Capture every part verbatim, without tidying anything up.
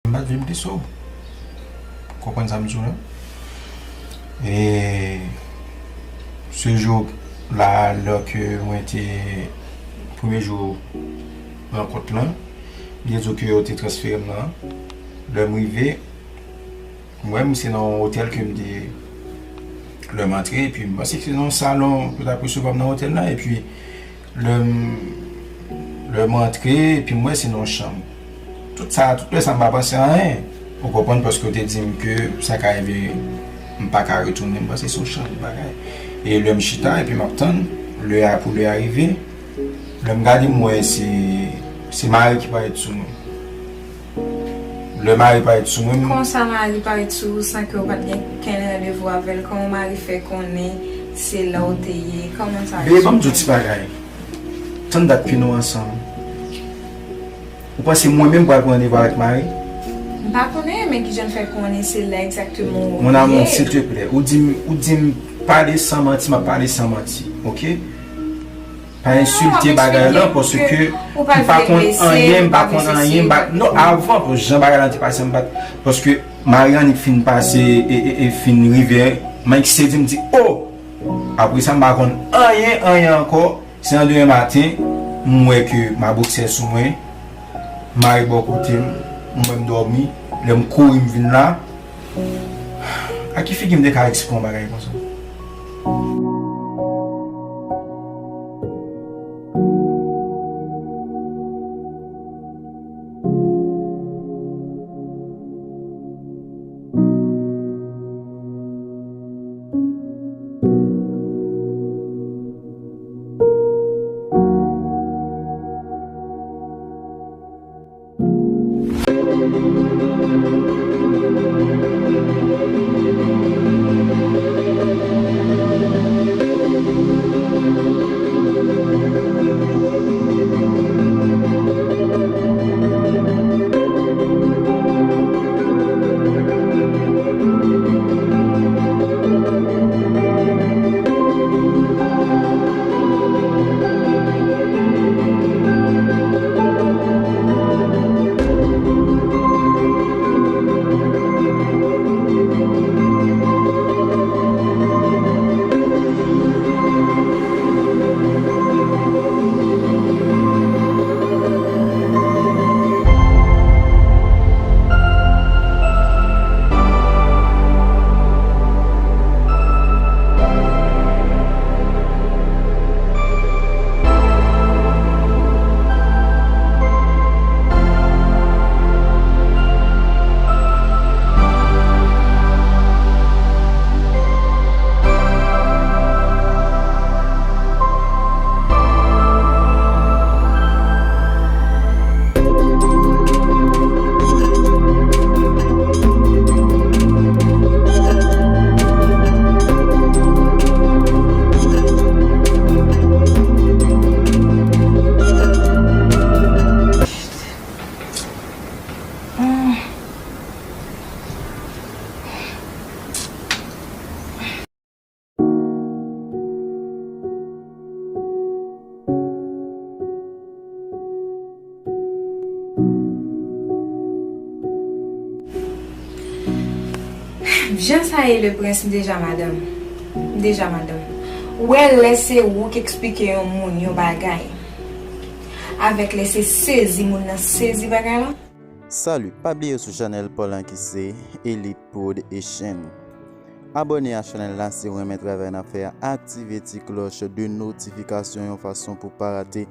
M pa t vle m te sou. Konprann sa m di w la? E se jou la, lè ke mwen te, premye jou rankont lan, m te di w ke yo te transfere m nan. Lè m rive, m wè m se nan yon otèl ke m te, lè m antre, epi m panse ke se nan yon salon yo t ap resevwa m nan otèl la, epi lè m, lè m antre, epi m wè se nan yon chanm. Tout sa, tout lè sa m pa panse anyen. Ou konprann, paske yo te di m ke sa ka rive, m pa ka retounen, m panse se yon chanm bagay. E lè m chita, epi m ap tann lè a, pou lè a rive, lè m gade, m wè se, se Mari ki parèt sou mwen. Lè Mari parèt sou mwen, m Konsa Mari parèt sou ou san ke w pa t gen okenn randevou avè l? Kòman Mari fè konnen se la w te ye? Kòman sa Bebe, ban m di w ti bagay. Tann dat ke nou ansanm. Ou panse mwen menm pral pran randevou avèk Mari? M pa konnen, men kijan l fè konnen se la egzakteman ou ye? Mon amour, silteplè, ou di m, ou di m pale san manti, m ap pale san manti, oke? Pa ensilte bagay lan, paske m pa konn anyen, m pa konn anyen, m pa, non, avan, pou jan bagay lan te pase, m pa t, paske Mari annik fin pase, e, e, e fin rive, m annik sezi, m di, o! Apre sa, m pa konn anyen, anyen ankò. Se an demen maten, m wè ke m a boksè sou mwen, Mari bò kote m, m wè m dòmi, lè m kouri m vin la. A ki figi m te ka eksplike yon bagay konsa? Jan sa ye, Leprens, m deja madanm. M deja madanm. Ou wè, lè se ou k eksplike yon moun yon bagay, avèk lè se sezi moun nan sezi bagay lan. Salut, pa bliye sou chanèl pa w lan ki se Elite Prod Asian. Abòne a chanèl la si w renmen travay n ap fè a, aktive ti klòch de notifikasyon yon fason pou pa rate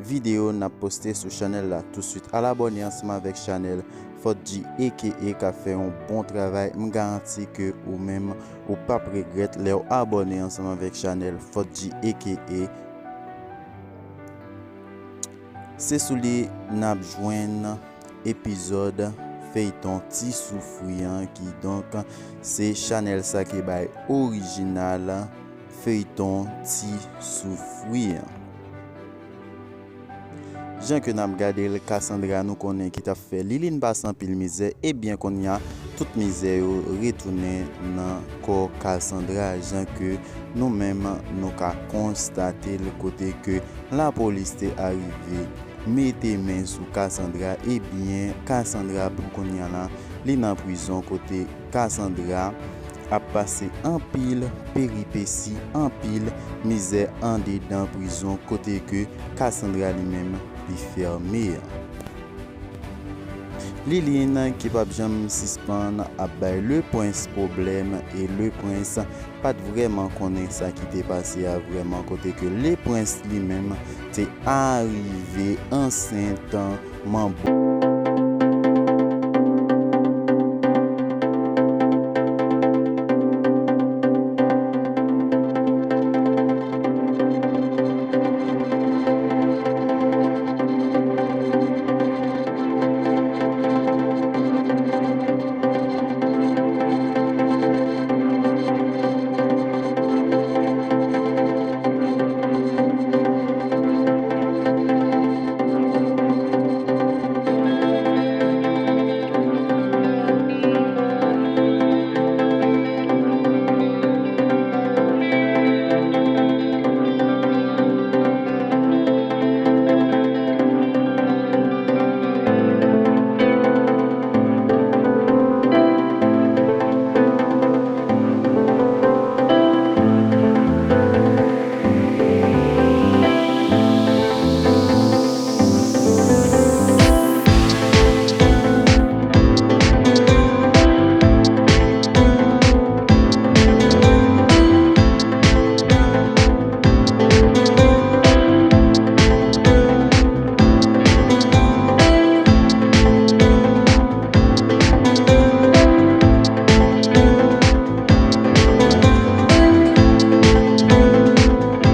videyo n ap poste sou chanèl la. Touswit al abòne ansanm avèk chanèl Fòt G A K A k ap fè yon bon travay. M garanti ke ou menm ou p ap regrèt lè w abòne ansanm avèk chanèl Fòt G A K A. Se sou li n ap jwenn epizòd feyton Ti Soufri an, kidonk se chanèl sa ki bay orijinal feyton Ti Soufri an. Jan ke n ap gade l, Cassandra, nou konnen ki t ap fè Liline pase anpil mizè, ebyen kounye a, tout mizè yo retounen nan kò Cassandra, jan ke nou menm nou ka konstate l, kote ke lapolis te arive mete men sou Cassandra, ebyen, Cassandra pou kounye a la, li nan prizon kote Cassandra ap pase anpil peripesi, anpil mizè andedan prizon kote ke Cassandra li menm li fèmen an. Liline ki p ap janm sispann ap bay Le Prince pwoblèm, e Le Prince pa t vrèman konnen sa ki te pase a vrèman, kote ke Le Prince li menm te arive ansent manbo.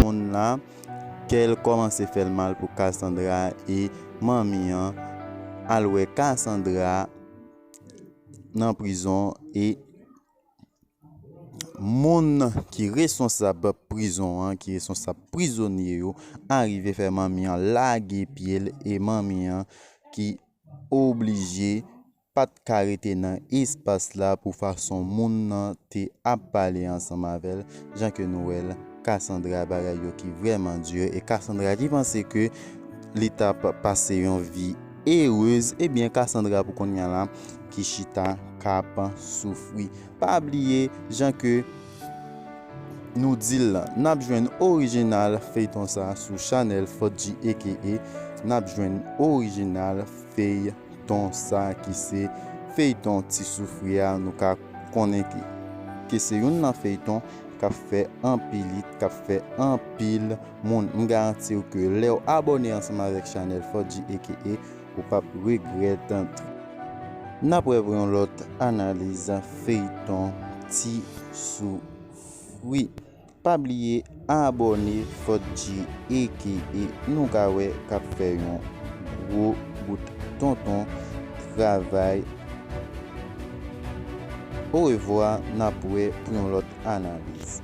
Moun la, kè l kòmanse fè l mal pou Cassandra e manmi an al wè Cassandra nan prizon e moun ki responsab prizon an, ki responsab prizonye yo, arive fè manmi an lage pye l e manmi an ki oblije pa t ka rete nan espas la pou fason moun nan te ap pale ansanm avè l, jan ke nou wè l, Cassandra, bagay yo ki vrèman di, e Cassandra ki panse ke li t ap pase yon vi erez, ebyen Cassandra pou kounye a la ki chita k ap soufri. Pa bliye, jan ke nou di l lan, n ap jwenn orijinal feyton sa sou chanèl Fodji aka, n ap jwenn orijinal feyton sa ki se feyton Ti Soufri a, nou ka konnen ke, ke se youn nan feyton k ap fè anpil it, k ap fè anpil moun. M garanti w ke lè w abòne ansanm avèk chanèl Fodji aka, ou p ap regrèt antre. N ap wè pou yon lòt analiz feyton Ti Soufri. Pa bliye abòne Fodji aka, nou ka wè k ap fè yon gwo bout tonton travay. Orevwa, n ap wè pou yon lòt analiz.